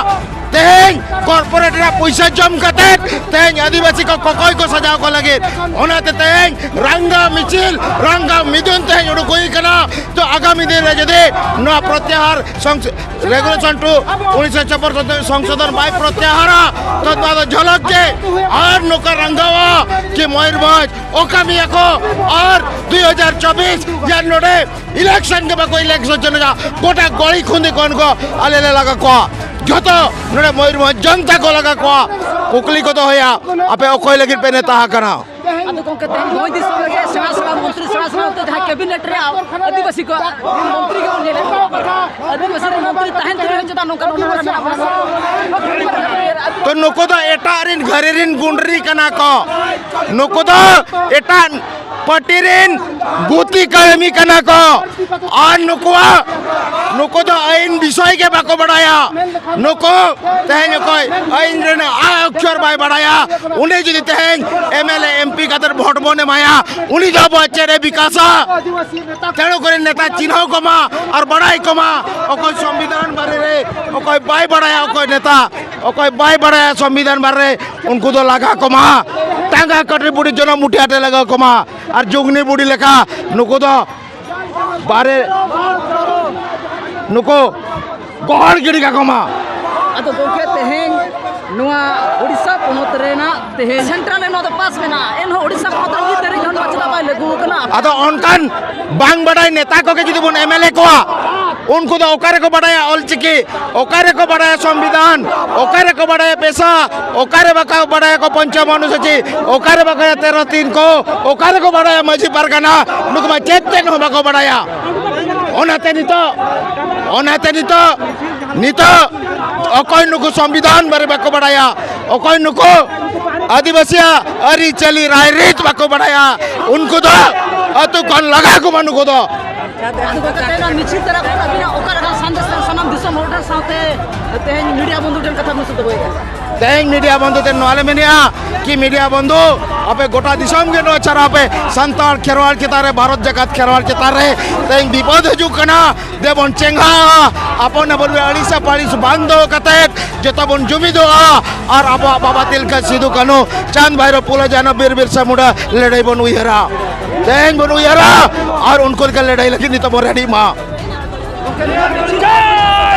ᱛᱮᱦᱮᱧ ᱠᱚᱨᱯᱳᱨᱮᱴ ᱨᱮᱱᱟᱜ ᱯᱚᱭᱥᱟ ᱡᱚᱢ ᱠᱟᱛᱮ ᱛᱮᱦᱮᱧ ᱟᱹᱫᱤᱵᱟᱹᱥᱤ ᱠᱚ ᱠᱚᱠᱚᱭ ᱠᱚ ᱥᱟᱡᱟᱣ ᱠᱚ ᱞᱟᱹᱜᱤᱫ, ᱚᱱᱟᱛᱮ ᱛᱮᱦᱮᱧ ᱨᱟᱝᱜᱟ ᱢᱤᱪᱷᱤᱞ, ᱨᱟᱝᱜᱟ ᱢᱤᱫᱩᱱ ᱛᱮᱦᱮᱧ ᱩᱰᱩᱠ ᱦᱩᱭ ᱠᱟᱱᱟ᱾ ᱛᱚ ᱟᱜᱟᱢᱤ ᱫᱤᱱ ᱨᱮ ᱡᱩᱫᱤ ᱱᱚᱣᱟ ᱯᱨᱚᱛᱭᱟᱦᱟᱨ ᱥᱚᱝ-, ᱨᱮᱜᱩᱞᱮᱥᱚᱱ ᱴᱩ ᱩᱱᱤᱥᱥᱚ ᱪᱷᱟᱯᱟᱱ ᱥᱚᱝᱥᱳᱫᱷᱚᱱ ᱵᱟᱭ ᱯᱨᱚᱛᱭᱟᱦᱟᱨᱟ, ᱛᱚ ᱱᱚᱣᱟ ᱫᱚ ᱡᱷᱚᱞᱚᱠ ᱜᱮ᱾ ᱟᱨ ᱱᱚᱝᱠᱟ ᱨᱟᱝᱜᱟᱣᱟ ᱠᱤ ᱢᱚᱭᱩᱨᱵᱷᱚᱸᱡᱽ ᱚᱠᱟᱢᱤᱭᱟ ᱠᱚ ᱟᱨ ᱫᱩᱭ ᱦᱟᱡᱟᱨ ᱪᱚᱵᱵᱤᱥ ᱡᱟᱦᱟᱸ ᱱᱚᱰᱮ ᱤᱞᱮᱠᱥᱚᱱ ᱜᱮ ᱵᱟᱠᱚ ᱤᱞᱮᱠᱥᱚᱱ ᱦᱚᱪᱚ ᱞᱮᱫᱟ, ᱜᱚᱴᱟ ᱜᱚᱲᱤ ᱠᱷᱩᱸᱫᱤ ᱠᱚ ᱩᱱᱠᱩ ᱟᱞᱮ ᱞᱮ ᱞᱟᱜᱟ ᱠᱚᱣᱟ, ᱡᱷᱚᱛᱚ ᱱᱚᱰᱮ ᱢᱚᱭᱩᱨᱵᱷᱚᱸᱡᱽ ᱡᱚᱱᱛᱟ ᱠᱚ ᱞᱟᱜᱟ ᱠᱚᱣᱟ᱾ ᱠᱩᱠᱞᱤ ᱠᱚ ᱫᱚᱦᱚᱭᱟ, ᱟᱯᱮ ᱚᱠᱚᱭ ᱞᱟᱹᱜᱤᱫ ᱯᱮ ᱱᱮᱛᱟ ᱟᱠᱟᱱᱟ? ᱟᱫᱚ ᱜᱚᱢᱠᱮ, ᱛᱮᱦᱮᱧ ᱱᱚᱭ ᱫᱤᱥᱚᱢ ᱨᱮᱜᱮ ᱥᱮᱬᱟ ᱥᱮᱬᱟ ᱢᱚᱱᱛᱨᱤ, ᱥᱮᱬᱟ ᱥᱮᱬᱟ ᱩᱛᱟᱹᱨ ᱡᱟᱦᱟᱸ ᱠᱮᱵᱤᱱᱮᱴ ᱨᱮ ᱟᱹᱫᱤᱵᱟᱹᱥᱤ ᱠᱚ ᱢᱚᱱᱛᱨᱤ ᱜᱮᱵᱚᱱ ᱧᱮᱞᱮᱫ ᱠᱚᱣᱟ᱾ ᱟᱹᱫᱤᱵᱟᱹᱥᱤ ᱨᱮᱱ ᱢᱚᱱᱛᱨᱤ ᱛᱟᱦᱮᱱ ᱛᱩᱞᱩᱡ ᱦᱚᱸ ᱪᱮᱫᱟᱜ ᱱᱚᱝᱠᱟ ᱱᱚᱰᱮ ᱢᱮᱱᱟᱜ ᱵᱚᱱᱟ? ᱛᱚ ᱱᱩᱠᱩ ᱫᱚ ᱮᱴᱟᱜ ᱨᱤᱱ ᱜᱷᱟᱹᱨᱤ ᱨᱤᱱ ᱜᱩᱱᱰᱨᱤ ᱠᱟᱱᱟ ᱠᱚ, ᱱᱩᱠᱩ ᱫᱚ ᱮᱴᱟᱜ ᱯᱟᱨᱴᱤ ᱨᱤᱱ ᱜᱩᱛᱤ ᱠᱟᱹᱲᱢᱤ ᱠᱟᱱᱟ ᱠᱚ᱾ ᱟᱨ ᱱᱩᱠᱩᱣᱟᱜ, ᱱᱩᱠᱩ ᱫᱚ ᱟᱹᱭᱤᱱ ᱵᱤᱥᱚᱭ ᱜᱮ ᱵᱟᱠᱚ ᱵᱟᱲᱟᱭᱟ᱾ ᱱᱩᱠᱩ ᱛᱮᱦᱮᱧ ᱚᱠᱚᱭ ᱟᱹᱭᱤᱱ ᱨᱮᱱᱟᱜ ᱟ ᱚᱠᱠᱷᱚᱨ ᱵᱟᱭ ᱵᱟᱲᱟᱭᱟ, ᱩᱱᱤ ᱡᱩᱫᱤ ᱛᱮᱦᱮᱧ M L A, M P ᱠᱟᱛᱮ ᱵᱷᱳᱴ ᱵᱚᱱ ᱮᱢᱟᱭᱟ, ᱩᱱᱤ ᱫᱚ ᱟᱵᱚᱣᱟᱜ ᱪᱮᱫ ᱮ ᱵᱤᱠᱟᱥᱟ? ᱛᱮᱬᱩ ᱠᱚᱨᱮᱱ ᱱᱮᱛᱟ ᱪᱤᱱᱦᱟᱹᱣ ᱠᱚᱢᱟ ᱟᱨ ᱵᱟᱲᱟᱭ ᱠᱚᱢᱟ, ᱚᱠᱚᱭ ᱥᱚᱝᱵᱤᱫᱷᱟᱱ ᱵᱟᱨᱮ ᱨᱮ ᱚᱠᱚᱭ ᱵᱟᱭ ᱵᱟᱲᱟᱭᱟ, ᱚᱠᱚᱭ ᱱᱮᱛᱟ ᱚᱠᱚᱭ ᱵᱟᱭ ᱵᱟᱲᱟᱭᱟ ᱥᱚᱝᱵᱤᱫᱷᱟᱱ ᱵᱟᱨᱮ ᱨᱮ, ᱩᱱᱠᱩ ᱫᱚ ᱞᱟᱜᱟ ᱠᱚᱢᱟ, ᱴᱟᱸᱜᱟ ᱠᱟᱹᱴᱤᱡ ᱵᱩᱰᱤ ᱡᱚᱱᱚᱢ ᱢᱩᱴᱷᱤ ᱟᱴᱮ ᱞᱟᱜᱟᱣ ᱠᱚᱢᱟ᱾ ᱟᱨ ᱡᱩᱜᱽᱱᱤ ᱵᱩᱰᱷᱤ ᱞᱮᱠᱟ ᱱᱩᱠᱩ ᱫᱚ ᱵᱟᱨᱮ, ᱱᱩᱠᱩ ᱜᱚᱦᱚᱲ ᱜᱤᱰᱤ ᱠᱟᱠᱚ ᱢᱟ᱾ ᱟᱫᱚ ᱜᱚᱢᱠᱮ, ᱛᱮᱦᱮᱧ ᱱᱚᱣᱟ ᱳᱰᱤᱥᱟ ᱯᱚᱱᱚᱛ ᱨᱮᱱᱟᱜ ᱛᱮᱦᱮᱧ ᱥᱮᱱᱴᱨᱟᱞ ᱨᱮ ᱱᱚᱣᱟ ᱫᱚ ᱯᱟᱥ ᱢᱮᱱᱟᱜᱼᱟ, ᱮᱱᱦᱚᱸ ᱳᱰᱤᱥᱟ ᱯᱚᱱᱚᱛ ᱨᱮ ᱱᱤᱛ ᱫᱷᱟᱹᱨᱤᱡ ᱦᱚᱸ ᱱᱚᱣᱟ ᱪᱮᱫᱟᱜ ᱵᱟᱭ ᱞᱟᱹᱜᱩ ᱟᱠᱟᱱᱟ? ᱟᱫᱚ ᱚᱱᱠᱟᱱ ᱵᱟᱝ ᱵᱟᱰᱟᱭ ᱱᱮᱛᱟ ᱠᱚᱜᱮ ᱡᱩᱫᱤ ᱵᱚᱱ ᱮᱢ ᱮᱞ ᱮ ᱠᱚᱣᱟ, ᱩᱱᱠᱩ ᱫᱚ ᱚᱠᱟ ᱨᱮᱠᱚ ᱵᱟᱰᱟᱭᱟ ᱚᱞ ᱪᱤᱠᱤ? ᱚᱠᱟ ᱨᱮᱠᱚ ᱵᱟᱲᱟᱭᱟ ᱥᱚᱝᱵᱤᱫᱷᱟᱱ? ᱚᱠᱟ ᱨᱮᱠᱚ ᱵᱟᱲᱟᱭᱟ ᱯᱮᱥᱟ? ᱚᱠᱟ ᱨᱮ ᱵᱟᱠᱚ ᱵᱟᱲᱟᱭᱟ ᱠᱚ ᱯᱚᱧᱪᱚᱢ ᱚᱱᱩᱥᱩᱪᱤ? ᱚᱠᱟ ᱨᱮ ᱵᱟᱠᱚ ᱵᱟᱲᱟᱭᱟ ᱛᱮᱨᱚ ᱛᱤᱱ ᱠᱚ? ᱚᱠᱟ ᱨᱮᱠᱚ ᱵᱟᱲᱟᱭᱟ ᱢᱟᱹᱡᱷᱤ ᱯᱟᱨᱜᱟᱱᱟ? ᱱᱩᱠᱩ ᱢᱟ ᱪᱮᱫ ᱛᱮᱫ ᱦᱚᱸ ᱵᱟᱠᱚ ᱵᱟᱲᱟᱭᱟ᱾ ᱚᱱᱟᱛᱮ ᱱᱤᱛᱚᱜ, ᱚᱱᱟᱛᱮ ᱱᱤᱛᱚᱜ, ᱱᱤᱛᱚᱜ ᱚᱠᱚᱭ ᱱᱩᱠᱩ ᱥᱚᱝᱵᱤᱫᱷᱟᱱ ᱵᱟᱨᱮ ᱵᱟᱠᱚ ᱵᱟᱲᱟᱭᱟ, ᱚᱠᱚᱭ ᱱᱩᱠᱩ ᱟᱹᱫᱤᱵᱟᱹᱥᱤᱭᱟᱜ ᱟᱹᱨᱤᱪᱟᱹᱞᱤ ᱨᱟᱭᱨᱤᱛ ᱵᱟᱠᱚ ᱵᱟᱲᱟᱭᱟ, ᱩᱱᱠᱩ ᱫᱚ ᱟᱹᱛᱩ ᱠᱷᱚᱱ ᱞᱟᱜᱟ ᱠᱚᱢᱟ ᱱᱩᱠᱩ ᱫᱚ᱾ ᱟᱫᱚ ᱜᱚᱢᱠᱮ, ᱛᱮᱦᱮᱧ ᱱᱚᱣᱟ ᱢᱤᱪᱷᱤᱞ ᱛᱟᱞᱟ ᱠᱷᱚᱱ ᱟᱹᱵᱤᱱᱟᱜ ᱚᱠᱟ ᱞᱮᱠᱟᱱ ᱥᱟᱸᱫᱮᱥ ᱥᱟᱱᱟᱢ ᱫᱤᱥᱚᱢ ᱦᱚᱲ ᱥᱟᱶᱛᱮ ᱛᱮᱦᱮᱧ ᱢᱤᱰᱤᱭᱟ ᱵᱚᱱᱫᱷᱩ ᱴᱷᱮᱱ ᱠᱟᱛᱷᱟ ᱢᱮᱥᱮ ᱫᱚᱦᱚᱭᱮᱫᱟ᱾ ᱛᱮᱦᱮᱧ ᱢᱤᱰᱤᱭᱟ ᱵᱚᱱᱫᱷᱩ ᱛᱮ ᱱᱚᱣᱟ ᱞᱮ ᱢᱮᱱᱮᱜᱼᱟ ᱠᱤ ᱢᱤᱰᱤᱭᱟ ᱵᱚᱱᱫᱷᱩ, ᱟᱯᱮ ᱜᱚᱴᱟ ᱫᱤᱥᱚᱢ ᱜᱮ ᱱᱚᱣᱟ ᱪᱟᱨᱟ ᱯᱮ, ᱥᱟᱱᱛᱟᱲ ᱠᱷᱮᱨᱣᱟᱲ ᱪᱮᱛᱟᱱ ᱨᱮ, ᱵᱷᱟᱨᱚᱛ ᱡᱟᱠᱟᱛ ᱠᱷᱮᱨᱣᱟᱲ ᱪᱮᱛᱟᱱ ᱨᱮ ᱛᱮᱦᱮᱧ ᱵᱤᱯᱚᱫ ᱦᱤᱡᱩᱜ ᱠᱟᱱᱟ᱾ ᱫᱮᱵᱚᱱ ᱪᱮᱸᱜᱷᱟᱜᱼᱟ, ᱟᱯᱚᱱ ᱟᱯᱚᱱ ᱟᱹᱲᱤᱥ ᱟᱹᱯᱟᱹᱲᱤᱥ ᱵᱟᱝ ᱫᱚᱦᱚ ᱠᱟᱛᱮ ᱡᱚᱛᱚ ᱵᱚᱱ ᱡᱩᱢᱤᱫᱚᱜᱼᱟ ᱟᱨ ᱟᱵᱚᱣᱟᱜ ᱵᱟᱵᱟ ᱛᱤᱞᱠᱟᱹ ᱥᱤᱫᱩ ᱠᱟᱹᱱᱦᱩ, ᱪᱟᱸᱫᱽ ᱵᱷᱟᱭᱨᱚ ᱯᱷᱩᱞᱳ ᱡᱷᱟᱱᱳ ᱵᱤᱨ ᱵᱤᱨᱥᱟ ᱢᱩᱱᱰᱟ ᱞᱟᱹᱲᱦᱟᱹᱭ ᱵᱚᱱ ᱩᱭᱦᱟᱹᱨᱟ᱾ ᱛᱮᱦᱮᱧ ᱵᱚᱱ ᱩᱭᱦᱟᱹᱨᱟ ᱟᱨ ᱩᱱᱠᱩ ᱞᱮᱠᱟ ᱞᱟᱹᱲᱦᱟᱹᱭ ᱞᱟᱹᱜᱤᱫ ᱱᱤᱛᱚᱜ ᱵᱚᱱ ᱨᱮᱰᱤᱜ ᱢᱟ᱾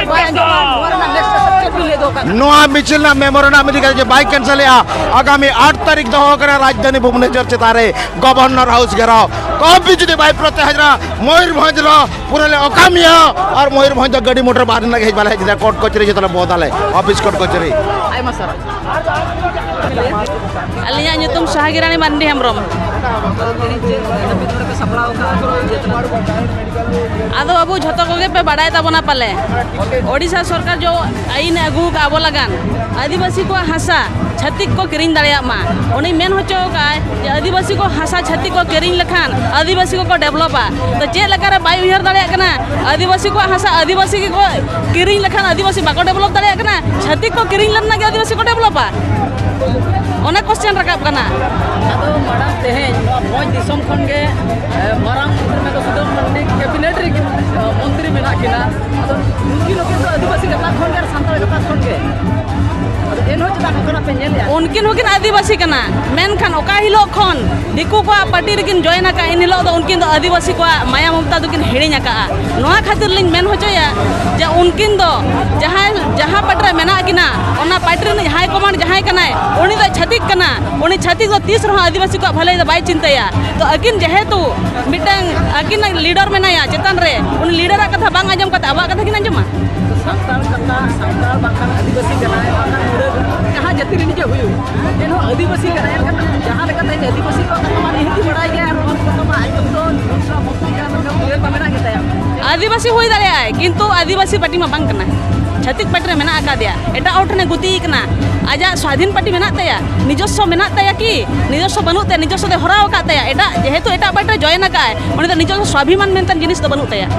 ᱵᱟᱭ ᱟᱸᱡᱚᱢᱟ, ᱱᱚᱣᱟ ᱨᱮᱱᱟᱜ next step ᱪᱮᱫ ᱵᱤᱱ ᱞᱟᱹᱭ ᱫᱚᱦᱚ ᱠᱟᱜ ᱠᱟᱱᱟ? ᱱᱚᱣᱟ ᱢᱤᱪᱷᱤᱞ ᱨᱮᱱᱟᱜ memorandum ᱤᱫᱤ ᱠᱟᱛᱮ ᱡᱮ ᱵᱟᱭ cancelᱮᱜᱼᱟ, ᱟᱜᱟᱢᱤ ᱟᱴ ᱛᱟᱹᱨᱤᱠᱷ ᱫᱚᱦᱚ ᱠᱟᱱᱟ ᱨᱟᱡᱽᱫᱷᱟᱱᱤ ᱵᱷᱩᱵᱽᱱᱮᱥᱚᱨ ᱪᱮᱛᱟᱱ ᱨᱮ Governor House ᱜᱷᱮᱨᱟᱣ᱾ ᱠᱚᱢ ᱵᱤ ᱡᱩᱫᱤ ᱵᱟᱭ ᱯᱨᱚᱛᱭᱟᱦᱟᱨᱟ, ᱢᱚᱭᱩᱨᱵᱷᱚᱸᱡᱽ ᱨᱮ ᱯᱩᱨᱟᱹ ᱞᱮ ᱚᱠᱟᱢᱤᱭᱟ᱾ ᱟᱨ ᱢᱚᱭᱩᱨᱵᱷᱚᱸᱡᱽ ᱫᱚ ᱜᱟᱹᱰᱤ ᱢᱚᱴᱚᱨ ᱵᱟᱦᱨᱮ ᱨᱮᱱᱟᱜ ᱜᱮ ᱦᱮᱡ ᱵᱟᱞᱮ ᱦᱮᱡ ᱫᱟᱲᱮᱭᱟᱜᱼᱟ, court ᱠᱚᱪᱟᱹᱨᱤ ᱡᱚᱛᱚ ᱞᱮ ᱵᱚᱦᱚᱫᱟᱞᱮ, office court ᱠᱚᱪᱟᱹᱨᱤ᱾ ᱟᱭᱢᱟ ᱥᱟᱨᱦᱟᱣ᱾ ᱟᱹᱞᱤᱧᱟᱜ ᱧᱩᱛᱩᱢ ᱥᱟᱦᱟᱜᱤᱨᱟᱱᱤ ᱢᱟᱱᱰᱤ ᱦᱮᱢᱵᱨᱚᱢ᱾ ᱟᱫᱚ ᱵᱟᱹᱵᱩ, ᱡᱷᱚᱛᱚ ᱠᱚᱜᱮ ᱯᱮ ᱵᱟᱲᱟᱭ ᱛᱟᱵᱚᱱᱟ ᱯᱟᱞᱮ, ᱳᱰᱤᱥᱟ ᱥᱚᱨᱠᱟᱨ ᱡᱚ ᱟᱭᱤᱱ ᱮ ᱟᱹᱜᱩ ᱟᱠᱟᱫ ᱟᱵᱚ ᱞᱟᱜᱟᱱ, ᱟᱹᱫᱤᱵᱟᱹᱥᱤ ᱠᱚᱣᱟᱜ ᱦᱟᱥᱟ ᱪᱷᱟᱹᱛᱤᱠ ᱠᱚ ᱠᱤᱨᱤᱧ ᱫᱟᱲᱮᱭᱟᱜ ᱢᱟ᱾ ᱩᱱᱤ ᱢᱮᱱ ᱦᱚᱪᱚ ᱟᱠᱟᱫ ᱟᱭ ᱡᱮ ᱟᱹᱫᱤᱵᱟᱹᱥᱤ ᱠᱚ ᱦᱟᱥᱟ ᱪᱷᱟᱹᱛᱤᱠ ᱠᱚ ᱠᱤᱨᱤᱧ ᱞᱮᱠᱷᱟᱱ ᱟᱹᱫᱤᱵᱟᱹᱥᱤ ᱠᱚᱠᱚ developᱟ᱾ ᱛᱚ ᱪᱮᱫ ᱞᱮᱠᱟᱨᱮ ᱵᱟᱭ ᱩᱭᱦᱟᱹᱨ ᱫᱟᱲᱮᱭᱟᱜ ᱠᱟᱱᱟ? ᱟᱹᱫᱤᱵᱟᱹᱥᱤ ᱠᱚᱣᱟᱜ ᱦᱟᱥᱟ ᱟᱹᱫᱤᱵᱟᱹᱥᱤ ᱜᱮᱠᱚ ᱠᱤᱨᱤᱧ ᱞᱮᱠᱷᱟᱱ ᱟᱹᱫᱤᱵᱟᱹᱥᱤ ᱵᱟᱠᱚ develop ᱫᱟᱲᱮᱭᱟᱜ ᱠᱟᱱᱟ? ᱪᱷᱟᱹᱛᱤᱠ ᱠᱚ ᱠᱤᱨᱤᱧ ᱞᱮᱱ ᱜᱮ ᱟᱹᱫᱤᱵᱟᱹᱥᱤ ᱠᱚ developᱟ? ᱚᱱᱟ question ᱨᱟᱠᱟᱵ ᱠᱟᱱᱟ᱾ ᱟᱫᱚ ᱢᱟᱲᱟᱝ ᱛᱮᱦᱮᱧ ᱱᱚᱣᱟ ᱵᱷᱚᱸᱡᱽ ᱫᱤᱥᱚᱢ ᱠᱷᱚᱱ ᱜᱮ, ᱮ, ᱢᱟᱨᱟᱝ ᱢᱚᱱᱛᱨᱤ ᱢᱮᱱᱫᱚ ᱥᱩᱫᱷᱟᱹ ᱢᱟᱱᱰᱤ cabinet ᱨᱮᱜᱮ, ᱮ, ᱢᱚᱱᱛᱨᱤ ᱢᱮᱱᱟᱜ ᱠᱤᱱᱟ᱾ ᱟᱫᱚ ᱱᱩᱠᱤᱱ ᱦᱚᱸᱠᱤᱱ ᱫᱚ ᱟᱹᱫᱤᱵᱟᱹᱥᱤ ᱜᱟᱛᱟᱠ ᱠᱷᱚᱱ ᱜᱮ ᱟᱨ ᱥᱟᱱᱛᱟᱲ ᱜᱟᱛᱟᱠ ᱠᱷᱚᱱ ᱜᱮ᱾ ᱟᱫᱚ ᱮᱱᱦᱚᱸ ᱪᱮᱫᱟᱜ ᱱᱚᱝᱠᱟᱱᱟᱜ ᱯᱮ ᱧᱮᱞᱮᱜᱼᱟ? ᱩᱱᱠᱤᱱ ᱦᱚᱸᱠᱤᱱ ᱟᱹᱫᱤᱵᱟᱹᱥᱤ ᱠᱟᱱᱟ, ᱢᱮᱱᱠᱷᱟᱱ ᱚᱠᱟ ᱦᱤᱞᱳᱜ ᱠᱷᱚᱱ ᱫᱤᱠᱩ ᱠᱚᱣᱟᱜ party ᱨᱮᱠᱤᱱ join ᱟᱠᱟᱫ, ᱮᱱ ᱦᱤᱞᱳᱜ ᱫᱚ ᱩᱱᱠᱤᱱ ᱫᱚ ᱟᱹᱫᱤᱵᱟᱹᱥᱤ ᱠᱚᱣᱟᱜ ᱢᱟᱭᱟ ᱢᱚᱢᱛᱟ ᱫᱚᱠᱤᱱ ᱦᱤᱲᱤᱧ ᱟᱠᱟᱫᱼᱟ᱾ ᱱᱚᱣᱟ ᱠᱷᱟᱹᱛᱤᱨ ᱞᱤᱧ ᱢᱮᱱ ᱦᱚᱪᱚᱭᱟ ᱡᱮ ᱩᱱᱠᱤᱱ ᱫᱚ ᱡᱟᱦᱟᱸᱭ, ᱡᱟᱦᱟᱸ party ᱨᱮ ᱢᱮᱱᱟᱜ ᱠᱤᱱᱟ, ᱚᱱᱟ party ᱨᱤᱱᱤᱡ high command ᱡᱟᱦᱟᱸᱭ ᱠᱟᱱᱟᱭ, ᱩᱱᱤ ᱫᱚ ᱪᱷᱟᱹᱛᱤᱠ ᱠᱟᱱᱟ᱾ ᱩᱱᱤ ᱪᱷᱟᱹᱛᱤᱠ ᱫᱚ ᱛᱤᱥ ᱨᱮᱦᱚᱸ ᱟᱹᱫᱤᱵᱟᱹᱥᱤ ᱠᱚᱣᱟᱜ ᱵᱷᱟᱹᱞᱟᱹᱭ ᱫᱚ ᱵᱟᱭ ᱪᱤᱱᱛᱟᱹᱭᱟ᱾ ᱛᱚ ᱟᱹᱠᱤᱱ ᱡᱮᱦᱮᱛᱩ ᱢᱤᱫᱴᱟᱝ ᱟᱹᱠᱤᱱᱟᱜ leader ᱢᱮᱱᱟᱭᱟ ᱪᱮᱛᱟᱱ ᱨᱮ, ᱩᱱᱤ leader ᱟᱜ ᱠᱟᱛᱷᱟ ᱵᱟᱝ ᱟᱸᱡᱚᱢ ᱠᱟᱛᱮ ᱟᱵᱚᱣᱟᱜ ᱠᱟᱛᱷᱟ ᱠᱤᱱ ᱟᱸᱡᱚᱢᱟ? ᱥᱟᱱᱛᱟᱲ ᱠᱟᱛᱷᱟ, ᱥᱟᱱᱛᱟᱲ ᱵᱟᱝᱠᱷᱟᱱ ᱟᱹᱫᱤᱵᱟᱹᱥᱤ ᱠᱟᱱᱟᱭ, ᱵᱟᱝᱠᱷᱟᱱ ᱢᱩᱰᱟᱹ, ᱡᱟᱦᱟᱸ ᱡᱟᱹᱛᱤ ᱨᱤᱱᱤᱡ ᱜᱮ ᱦᱩᱭᱩᱜ, ᱮᱱᱦᱚᱸ ᱟᱹᱫᱤᱵᱟᱹᱥᱤ ᱠᱟᱱᱟᱭ, ᱮᱱᱠᱷᱟᱱ ᱡᱟᱦᱟᱸ ᱞᱮᱠᱟᱛᱮ ᱟᱹᱫᱤᱵᱟᱹᱥᱤ ᱠᱚᱣᱟᱜ ᱠᱟᱛᱷᱟ ᱢᱟ ᱱᱤᱦᱟᱹᱛ ᱜᱮ ᱵᱟᱲᱟᱭ ᱜᱮᱭᱟ, ᱟᱨ ᱱᱚᱣᱟ ᱠᱟᱛᱷᱟ ᱢᱟ ᱟᱡ ᱫᱚ ᱢᱚᱱᱛᱨᱤ ᱠᱟᱱᱟ, ᱢᱮᱱᱠᱷᱟᱱ ᱩᱭᱦᱟᱹᱨ ᱢᱟ ᱢᱮᱱᱟᱜ ᱜᱮᱛᱟᱭᱟ᱾ ᱟᱹᱫᱤᱵᱟᱹᱥᱤ ᱦᱩᱭ ᱫᱟᱲᱮᱭᱟᱜᱼᱟᱭ, ᱠᱤᱱᱛᱩ ᱟᱹᱫᱤᱵᱟᱹᱥᱤ party ᱢᱟ ᱵᱟᱝ ᱠᱟᱱᱟ᱾ ᱪᱷᱟᱹᱛᱤᱠ party ᱨᱮ ᱢᱮᱱᱟᱜ ᱟᱠᱟᱫᱮᱭᱟ, ᱮᱴᱟᱜ ᱦᱚᱲ ᱴᱷᱮᱱᱮ ᱜᱩᱛᱤ ᱠᱟᱱᱟ᱾ ᱟᱡᱟᱜ ᱥᱣᱟᱫᱷᱤᱱ party ᱢᱮᱱᱟᱜ ᱛᱟᱭᱟ, ᱱᱤᱡᱚᱥᱥᱚ ᱢᱮᱱᱟᱜ ᱛᱟᱭᱟ ᱠᱤ? ᱱᱤᱡᱚᱥᱥᱚ ᱵᱟᱹᱱᱩᱜ ᱛᱟᱭᱟ, ᱱᱤᱡᱚᱥᱥᱚ ᱫᱚᱭ ᱦᱚᱨᱟᱣ ᱟᱠᱟᱫ ᱛᱟᱭᱟ᱾ ᱮᱴᱟᱜ, ᱡᱮᱦᱮᱛᱩ ᱮᱴᱟᱜ party ᱨᱮ join ᱟᱠᱟᱫᱼᱟᱭ, ᱩᱱᱤ ᱫᱚ ᱱᱤᱡᱚᱥᱥᱚ ᱥᱣᱟᱵᱷᱤᱢᱟᱱ ᱢᱮᱱᱛᱮ ᱡᱤᱱᱤᱥ ᱫᱚ ᱵᱟᱹᱱᱩᱜ ᱛᱟᱭᱟ᱾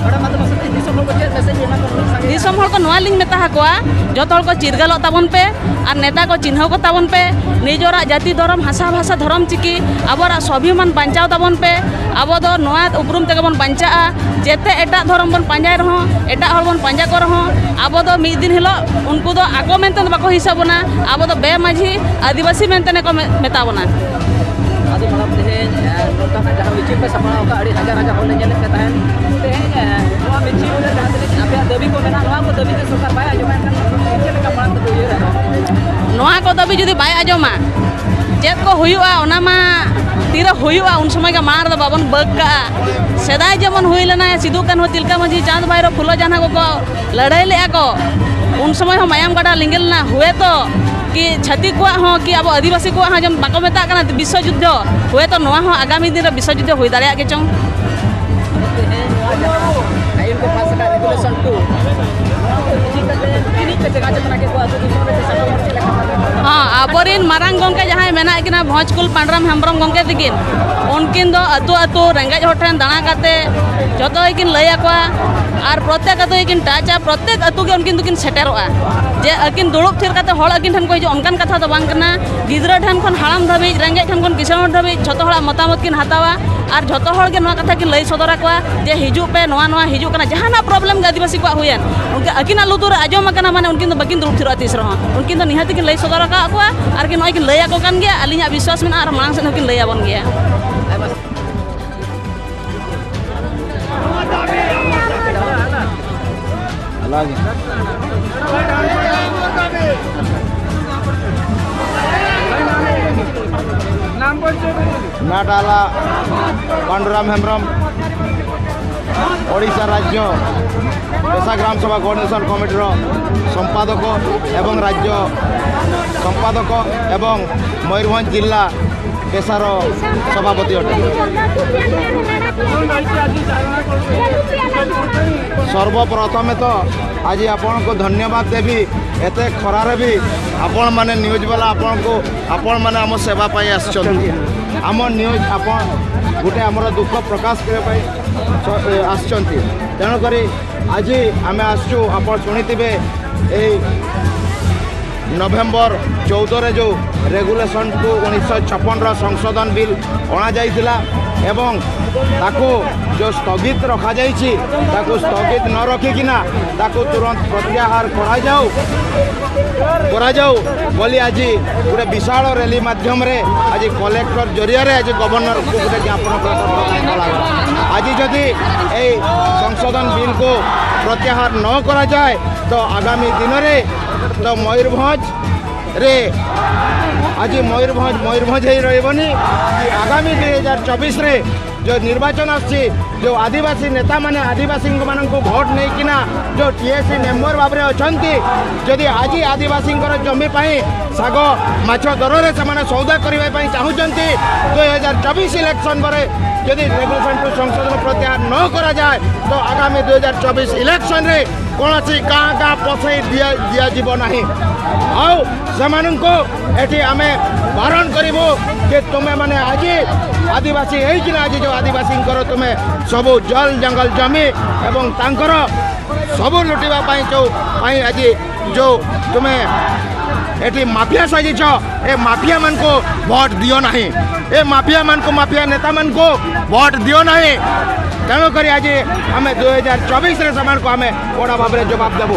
ᱚᱸᱰᱮ ᱢᱟ ᱛᱚᱵᱮ ᱥᱮ ᱫᱤᱥᱚᱢ ᱦᱚᱲ ᱠᱚ ᱪᱮᱫ message ᱮᱢᱟ ᱠᱚ ᱩᱱᱟᱹᱜ ᱥᱟᱸᱜᱮ? ᱫᱤᱥᱚᱢ ᱦᱚᱲ ᱠᱚ ᱱᱚᱣᱟ ᱞᱤᱧ ᱢᱮᱛᱟ ᱟᱠᱚᱣᱟ, ᱡᱚᱛᱚ ᱦᱚᱲ ᱠᱚ ᱪᱤᱨᱜᱟᱹᱞᱚᱜ ᱛᱟᱵᱚᱱ ᱯᱮ ᱟᱨ ᱱᱮᱛᱟ ᱠᱚ ᱪᱤᱱᱦᱟᱹᱣ ᱠᱚ ᱛᱟᱵᱚᱱ ᱯᱮ᱾ ᱱᱤᱡᱚᱨᱟᱜ ᱡᱟᱹᱛᱤ, ᱫᱷᱚᱨᱚᱢ, ᱵᱷᱟᱥᱟ, ᱵᱷᱟᱥᱟ, ᱫᱷᱚᱨᱚᱢ, ᱪᱤᱠᱤ, ᱟᱵᱚᱣᱟᱜ ᱥᱣᱟᱵᱷᱤᱢᱟᱱ ᱵᱟᱧᱪᱟᱣ ᱛᱟᱵᱚᱱ ᱯᱮ᱾ ᱟᱵᱚ ᱫᱚ ᱱᱚᱣᱟ ᱩᱯᱨᱩᱢ ᱛᱮᱜᱮ ᱵᱚᱱ ᱵᱟᱧᱪᱟᱜᱼᱟ᱾ ᱡᱮᱛᱮ ᱮᱴᱟᱜ ᱫᱷᱚᱨᱚᱢ ᱵᱚᱱ ᱯᱟᱸᱡᱟᱭ ᱨᱮᱦᱚᱸ, ᱮᱴᱟᱜ ᱦᱚᱲ ᱵᱚᱱ ᱯᱟᱸᱡᱟ ᱠᱚ ᱨᱮᱦᱚᱸ, ᱟᱵᱚ ᱫᱚ ᱢᱤᱫ ᱫᱤᱱ ᱦᱤᱞᱳᱜ ᱩᱱᱠᱩ ᱫᱚ ᱟᱠᱚ ᱢᱮᱱᱛᱮ ᱫᱚ ᱵᱟᱠᱚ ᱦᱤᱥᱟᱹᱵ ᱵᱚᱱᱟ, ᱟᱵᱚ ᱫᱚ ᱵᱮᱢᱟᱹᱡᱷᱤ ᱟᱹᱫᱤᱵᱟᱹᱥᱤ ᱢᱮᱱᱛᱮ ᱠᱚ ᱢᱮ-, ᱢᱮᱛᱟ ᱵᱚᱱᱟ᱾ ᱟᱫᱚ ᱢᱟᱲᱟᱝ ᱛᱮᱦᱮᱧ, ᱮ, ᱱᱚᱝᱠᱟᱱᱟᱜ ᱡᱟᱦᱟᱸ ᱢᱤᱪᱷᱤᱞ ᱯᱮ ᱥᱟᱯᱲᱟᱣ ᱟᱠᱟᱫ, ᱟᱹᱰᱤ ᱦᱟᱡᱟᱨ ᱦᱟᱡᱟᱨ ᱦᱚᱲ ᱞᱮ ᱧᱮᱞᱮᱫ ᱯᱮ ᱛᱟᱦᱮᱸᱫ᱾ ᱛᱮᱦᱮᱧ, ᱮ, ᱱᱚᱣᱟ ᱢᱤᱪᱷᱤᱞ ᱨᱮ ᱡᱟᱦᱟᱸ ᱛᱤᱱᱟᱹᱜ ᱟᱯᱮᱭᱟᱜ ᱫᱟᱹᱵᱤ ᱠᱚ ᱢᱮᱱᱟᱜᱼᱟ, ᱱᱚᱣᱟ ᱠᱚ ᱫᱟᱹᱵᱤ ᱛᱮ ᱥᱚᱨᱠᱟᱨ ᱵᱟᱭ ᱟᱸᱡᱚᱢᱟ, ᱮᱱᱠᱷᱟᱱ ᱪᱮᱫ ᱞᱮᱠᱟ ᱢᱟᱲᱟᱝ ᱛᱮᱯᱮ ᱩᱭᱦᱟᱹᱨᱟ? ᱱᱚᱣᱟ ᱠᱚ ᱫᱟᱹᱵᱤ ᱡᱩᱫᱤ ᱵᱟᱭ ᱟᱸᱡᱚᱢᱟ, ᱪᱮᱫ ᱠᱚ ᱦᱩᱭᱩᱜᱼᱟ, ᱚᱱᱟ ᱢᱟ ᱛᱤᱨᱮ ᱦᱩᱭᱩᱜᱼᱟ, ᱩᱱ ᱥᱚᱢᱚᱭ ᱜᱮ ᱢᱟᱲᱟᱝ ᱨᱮᱫᱚ ᱵᱟᱵᱚᱱ ᱵᱟᱹᱠ ᱠᱟᱜᱼᱟ᱾ ᱥᱮᱫᱟᱭ ᱡᱮᱢᱚᱱ ᱦᱩᱭ ᱞᱮᱱᱟ, ᱥᱤᱫᱩ, ᱠᱟᱹᱱᱦᱩ, ᱛᱤᱞᱠᱟᱹ ᱢᱟᱹᱡᱷᱤ, ᱪᱟᱸᱫᱽ, ᱵᱷᱟᱭᱨᱳ, ᱯᱷᱩᱞᱳ, ᱡᱷᱟᱱᱚ ᱠᱚᱠᱚ ᱞᱟᱹᱲᱦᱟᱹᱭ ᱞᱮᱫᱼᱟ ᱠᱚ, ᱩᱱ ᱥᱚᱢᱚᱭ ᱦᱚᱸ ᱢᱟᱭᱟᱢ ᱜᱟᱰᱟ ᱞᱤᱸᱜᱤ ᱞᱮᱱᱟ᱾ ᱦᱩᱭᱛᱚ ᱠᱤ ᱪᱷᱟᱹᱛᱤᱠ ᱠᱚᱣᱟᱜ ᱦᱚᱸ, ᱠᱤ ᱟᱵᱚ ᱟᱹᱫᱤᱵᱟᱹᱥᱤ ᱠᱚᱣᱟᱜ ᱦᱚᱸ, ᱡᱮᱢᱚᱱ ᱵᱟᱠᱚ ᱢᱮᱛᱟᱜ ᱠᱟᱱᱟ ᱵᱤᱥᱥᱚ ᱡᱩᱫᱽᱫᱷᱚ, ᱦᱩᱭᱛᱚ ᱱᱚᱣᱟ ᱦᱚᱸ ᱟᱜᱟᱢᱤ ᱫᱤᱱ ᱨᱮ ᱵᱤᱥᱥᱚ ᱡᱩᱫᱽᱫᱷᱚ ᱦᱩᱭ ᱫᱟᱲᱮᱭᱟᱜ ᱜᱮ ᱪᱚᱝ᱾ ᱛᱮᱦᱮᱧ ᱱᱚᱣᱟ ᱡᱟᱦᱟᱸ ᱟᱭᱤᱱ ᱠᱚ ᱯᱟᱥ ᱟᱠᱟᱫ, ᱨᱮᱜᱩᱞᱮᱥᱚᱱ ᱴᱩ, ᱱᱚᱣᱟ ᱠᱚ ᱤᱫᱤ ᱠᱟᱛᱮ ᱛᱤᱱᱟᱹᱜ ᱯᱮ ᱪᱮᱸᱜᱷᱟ ᱪᱮᱛᱱᱟ ᱠᱮᱫ ᱠᱚᱣᱟ ᱟᱹᱛᱩ ᱫᱤᱥᱚᱢ ᱨᱮ ᱥᱮ ᱥᱟᱱᱟᱢ ᱦᱚᱲ ᱪᱮᱫ ᱞᱮᱠᱟ? ᱦᱚᱸ, ᱟᱵᱚᱨᱮᱱ ᱢᱟᱨᱟᱝ ᱜᱚᱢᱠᱮ ᱡᱟᱦᱟᱸᱭ ᱢᱮᱱᱟᱜ ᱠᱤᱱᱟ ᱵᱷᱚᱸᱡᱽᱠᱩᱞ ᱯᱟᱸᱰᱨᱟᱢ ᱦᱮᱢᱵᱨᱚᱢ ᱜᱚᱢᱠᱮ ᱛᱟᱹᱠᱤᱱ, ᱩᱱᱠᱤᱱ ᱫᱚ ᱟᱹᱛᱩ ᱟᱹᱛᱩ ᱨᱮᱸᱜᱮᱡ ᱦᱚᱲ ᱴᱷᱮᱱ ᱫᱟᱬᱟ ᱠᱟᱛᱮ ᱡᱚᱛᱚ ᱜᱮᱠᱤᱱ ᱞᱟᱹᱭ ᱟᱠᱚᱣᱟ ᱟᱨ ᱯᱨᱚᱛᱮᱠ ᱟᱹᱛᱩ ᱜᱮᱠᱤᱱ ᱴᱟᱪᱟ, ᱯᱨᱚᱛᱮᱠ ᱟᱹᱛᱩ ᱜᱮ ᱩᱱᱠᱤᱱ ᱫᱚᱠᱤᱱ ᱥᱮᱴᱮᱨᱚᱜᱼᱟ᱾ ᱡᱮ ᱟᱹᱠᱤᱱ ᱫᱩᱲᱩᱵ ᱛᱷᱤᱨ ᱠᱟᱛᱮ ᱦᱚᱲ ᱟᱹᱠᱤᱱ ᱴᱷᱮᱱ ᱠᱚ ᱦᱤᱡᱩᱜᱼᱟ, ᱚᱱᱠᱟᱱ ᱠᱟᱛᱷᱟ ᱫᱚ ᱵᱟᱝ ᱠᱟᱱᱟ᱾ ᱜᱤᱫᱽᱨᱟᱹ ᱴᱷᱮᱱ ᱠᱷᱚᱱ ᱦᱟᱲᱟᱢ ᱫᱷᱟᱹᱵᱤᱡ, ᱨᱮᱸᱜᱮᱡ ᱴᱷᱮᱱ ᱠᱷᱚᱱ ᱠᱤᱥᱟᱹᱬ ᱦᱚᱲ ᱫᱷᱟᱹᱵᱤᱡ ᱡᱷᱚᱛᱚ ᱦᱚᱲᱟᱜ ᱢᱚᱛᱟᱢᱚᱛ ᱠᱤᱱ ᱦᱟᱛᱟᱣᱟ ᱟᱨ ᱡᱷᱚᱛᱚ ᱦᱚᱲ ᱜᱮ ᱱᱚᱣᱟ ᱠᱟᱛᱷᱟ ᱠᱤᱱ ᱞᱟᱹᱭ ᱥᱚᱫᱚᱨ ᱟᱠᱚᱣᱟ ᱡᱮ, "ᱦᱤᱡᱩᱜ ᱯᱮ, ᱱᱚᱣᱟ, ᱱᱚᱣᱟ ᱦᱤᱡᱩᱜ ᱠᱟᱱᱟ, ᱡᱟᱦᱟᱱᱟᱜ ᱯᱨᱚᱵᱞᱮᱢ ᱜᱮ ᱟᱹᱫᱤᱵᱟᱹᱥᱤ ᱠᱚᱣᱟᱜ ᱦᱩᱭᱮᱱ, ᱩᱱᱠᱤ ᱟᱹᱠᱤᱱᱟᱜ ᱞᱩᱛᱩᱨ ᱨᱮ ᱟᱸᱡᱚᱢ ᱟᱠᱟᱱᱟ, ᱢᱟᱱᱮ ᱩᱱᱠᱤᱱ ᱫᱚ ᱵᱟᱹᱠᱤᱱ ᱫᱩᱲᱩᱵ ᱛᱷᱤᱨᱚᱜᱼᱟ ᱛᱤᱥ ᱨᱮᱦᱚᱸ᱾ ᱩᱱᱠᱤᱱ ᱫᱚ ᱱᱤᱦᱟᱹᱛ ᱜᱮᱠᱤᱱ ᱞᱟᱹᱭ ᱥᱚᱫᱚᱨ ᱟᱠᱟᱫ ᱠᱚᱣᱟ ᱟᱨ ᱠᱤᱱ ᱱᱚᱜᱼᱚᱭ ᱠᱤᱱ ᱞᱟᱹᱭ ᱟᱠᱚ ᱠᱟᱱ ᱜᱮᱭᱟ, ᱟᱹᱞᱤᱧᱟᱜ ᱵᱤᱥᱣᱟᱥ ᱢᱮᱱᱟᱜᱼᱟ ᱟᱨ ᱢᱟᱲᱟᱝ ᱥᱮᱫ ᱦᱚᱸᱠᱤᱱ ᱞᱟᱹᱭ ᱟᱵᱚᱱ ᱜᱮᱭᱟ᱾" ᱚᱱᱟᱜᱮ᱾ ᱱᱟᱰᱟᱞᱟ ᱯᱟᱱᱰᱩᱨᱟᱢ ᱦᱮᱢᱵᱨᱚᱢ, ଓଡ଼ିଶା ରାଜ୍ୟ ପେଶା ଗ୍ରାମ ସଭା କୋଅର୍ଡିନେସନ କମିଟିର ସମ୍ପାଦକ ଏବଂ ରାଜ୍ୟ ସମ୍ପାଦକ ଏବଂ ମୟୂରଭଞ୍ଜ ଜିଲ୍ଲା ପେଶାର ସଭାପତି ଅଟେ। ସର୍ବପ୍ରଥମେ ତ ଆଜି ଆପଣଙ୍କୁ ଧନ୍ୟବାଦ ଦେବି, ଏତେ ଖରାରେ ବି ଆପଣମାନେ ନ୍ୟୁଜ୍ ବାଲା ଆପଣଙ୍କୁ, ଆପଣମାନେ ଆମ ସେବା ପାଇଁ ଆସିଛନ୍ତି। ଆମ ନ୍ୟୁଜ୍ ଆପଣ ଗୋଟେ ଆମର ଦୁଃଖ ପ୍ରକାଶ କରିବା ପାଇଁ ସ-, ଏ, ଆସିଛନ୍ତି। ତେଣୁକରି ଆଜି ଆମେ ଆସିଛୁ, ଆପଣ ଶୁଣିଥିବେ, ଏଇ ନଭେମ୍ବର ଚଉଦରେ ଯେଉଁ ରେଗୁଲେସନକୁ ଉଣେଇଶହ ଛପନର ସଂଶୋଧନ ବିଲ୍ ଅଣାଯାଇଥିଲା ଏବଂ ତାକୁ ଯେଉଁ ସ୍ଥଗିତ ରଖାଯାଇଛି, ତାକୁ ସ୍ଥଗିତ ନ ରଖିକିନା ତାକୁ ତୁରନ୍ତ ପ୍ରତ୍ୟାହାର କରାଯାଉ, କରାଯାଉ ବୋଲି ଆଜି ଗୋଟେ ବିଶାଳ ରାଲି ମାଧ୍ୟମରେ ଆଜି କଲେକ୍ଟର ଜରିଆରେ ଆଜି ଗଭର୍ଣ୍ଣରକୁ ଗୋଟେ ଜ୍ଞାପନ ପ୍ରଦାନ କରାଗଲା। ଆଜି ଯଦି ଏଇ ସଂଶୋଧନ ବିଲ୍କୁ ପ୍ରତ୍ୟାହାର ନ କରାଯାଏ, ତ ଆଗାମୀ ଦିନରେ ତ ମୟୂରଭଞ୍ଜରେ, ଆଜି ମୟୂରଭଞ୍ଜ ମୟୂରଭଞ୍ଜ ହେଇ ରହିବନି। କି ଆଗାମୀ ଦୁଇ ହଜାର ଚବିଶରେ ଯେଉଁ ନିର୍ବାଚନ ଆସୁଛି, ଯେଉଁ ଆଦିବାସୀ ନେତାମାନେ ଆଦିବାସୀମାନଙ୍କୁ ଭୋଟ ନେଇକିନା ଯେଉଁ ଟି ଏ ସି ମେମ୍ବର ଭାବରେ ଅଛନ୍ତି, ଯଦି ଆଜି ଆଦିବାସୀଙ୍କର ଜମି ପାଇଁ ଶାଗ ମାଛ ଦରରେ ସେମାନେ ସଉଦା କରିବା ପାଇଁ ଚାହୁଁଛନ୍ତି, ଦୁଇ ହଜାର ଚବିଶ ଇଲେକ୍ସନ ପରେ ଯଦି ରେଗୁଲେସନ ଟୁ ସଂଶୋଧନ ପ୍ରତ୍ୟାହାର ନ କରାଯାଏ, ତ ଆଗାମୀ ଦୁଇ ହଜାର ଚବିଶ ଇଲେକ୍ସନରେ କୌଣସି ଗାଁ ଗାଁ ପଶେଇ ଦିଆ ଦିଆଯିବ ନାହିଁ। ଆଉ ସେମାନଙ୍କୁ ଏଠି ଆମେ ବାରଣ କରିବୁ ଯେ ତୁମେମାନେ ଆଜି ଆଦିବାସୀ ହେଇକିନା ଆଜି ଯେଉଁ ଆଦିବାସୀଙ୍କର ତୁମେ ସବୁ ଜଲ ଜଙ୍ଗଲ ଜମି ଏବଂ ତାଙ୍କର ସବୁ ଲୁଟିବା ପାଇଁ ଯେଉଁ ପାଇଁ ଆଜି ଯେଉଁ ତୁମେ ଏଠି ମାଫିଆ ସାଜିଛ, ଏ ମାଫିଆମାନଙ୍କୁ ଭୋଟ ଦିଅ ନାହିଁ। ଏ ମାଫିଆମାନଙ୍କୁ, ମାଫିଆ ନେତାମାନଙ୍କୁ ଭୋଟ ଦିଅ ନାହିଁ। ତେଣୁକରି ଆଜି ଆମେ ଦୁଇ ହଜାର ଚବିଶରେ ସେମାନଙ୍କୁ ଆମେ କଡ଼ା ଭାବରେ ଜବାବ ଦେବୁ।